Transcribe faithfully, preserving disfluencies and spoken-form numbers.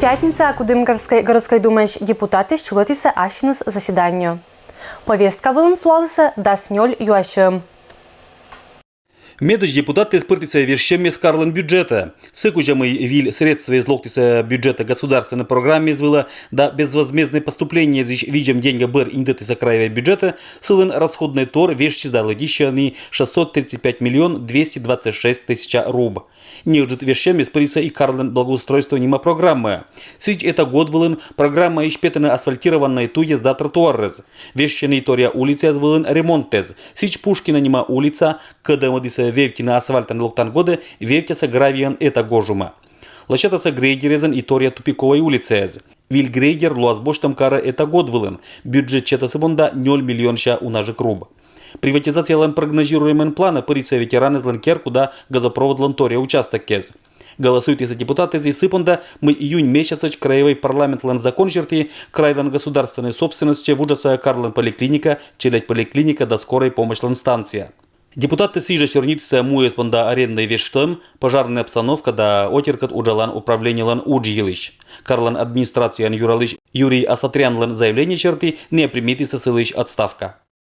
Пятница Акудым городской, городской думаысь депутатъёс чулӧтісӧ ассьыныс заседание. Повестка вылын сулалісӧ дас нёль юасьӧм. Медысь депутатъяс пыртісӧ вежсьӧмъяс карлӧн бюджетӧ. Сы кузя, мый виль средствояс локтісӧ бюджетӧ государственнӧй программаяс вылӧ да безвозмезднӧй поступлениеясысь видзӧм деньга бӧр индӧдтісӧ краевӧй бюджетӧ, сылӧн расходнӧй тор вежсис да лыддьыссьӧ ӧні шестьсот тридцать пять миллион двести двадцать шесть тысяча руб. Неыджыд вежсьӧмъяс пырисӧ и карлӧн «Благоустройство» нима программаӧ. Сідз, эта год вылын программаысь петӧны асфальтированнӧй туйяс да тротуаръяс. Вежсьӧны и торъя улицаяс вылын ремонтъяс. Сідз, Пушкина нима улица, кӧдӧ мӧдісӧ вевттьыны асфальтӧн локтан годӧ, вевттьӧсӧ гравийӧн эта гожумӧ. Лӧсьӧтасӧ грейдеръясӧн и торъя тупиковӧй улицаяс. Виль грейдер лоас босьтӧм карӧ эта год вылын. Бюджет сетӧ сы понда нёль миллионся унажык руб. Приватизациялӧн прогнозируемӧн планӧ пырисӧ ветеранъяслӧн керку да газопроводлӧн торъя участокъяс. Голосуйтісӧ депутатъяс и сы понда, мый июнь месяцысь краевӧй парламентлӧн закон серти крайлӧн государственнӧй собственностьӧ вуджасӧ карлӧн поликлиника, челядь поликлиника да скорӧй помощьлӧн станция. Депутатъяс сідзжӧ сёрнитісӧ муяс понда аренднӧй вештӧм, пожарнӧй обстановка да отиркӧд уджалан управлениелӧн удж йылысь. Карлӧн администрацияын юралысь Юрий Асатрянлӧн заявление серти, найӧ примитісӧ сылысь отставка.